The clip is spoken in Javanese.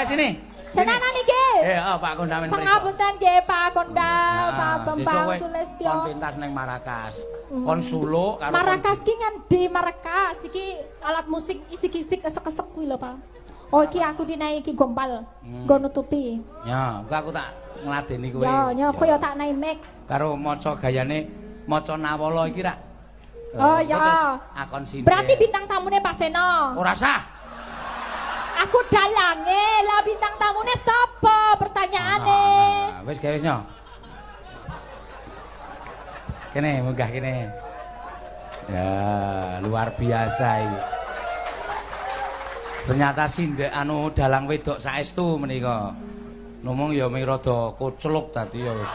Sini. Tenanan iki. Oh, Pak Kondamen mriko. Pangapunten nggih Pak Kondal, Pak Bambang Sulistyo. Kon pentas ning Marakas. Kon suluk karo Marakas ki ngendi Marakas iki alat musik isik-isik esek-esek kuwi lho, Pak. Oh iki aku dinaiki iki gompal. Nggo nutupi. Ya, engko aku tak ngladeni kowe. Ya, ya aku ya tak naik mic. Karo maca gayane maca Nawala iki rak. Oh ya. Akon sini. Berarti bintang tamune Pak Seno. Ora sah. Aku dalange, lah bintang tamune sapa pertanyaane? Nah, wis gawe wis nyo. Kene munggah kene. Ya, luar biasa iki. Ternyata sindek anu dalang wedok saestu menika. Ngomong ya mung rada kocluk dadi ya wis.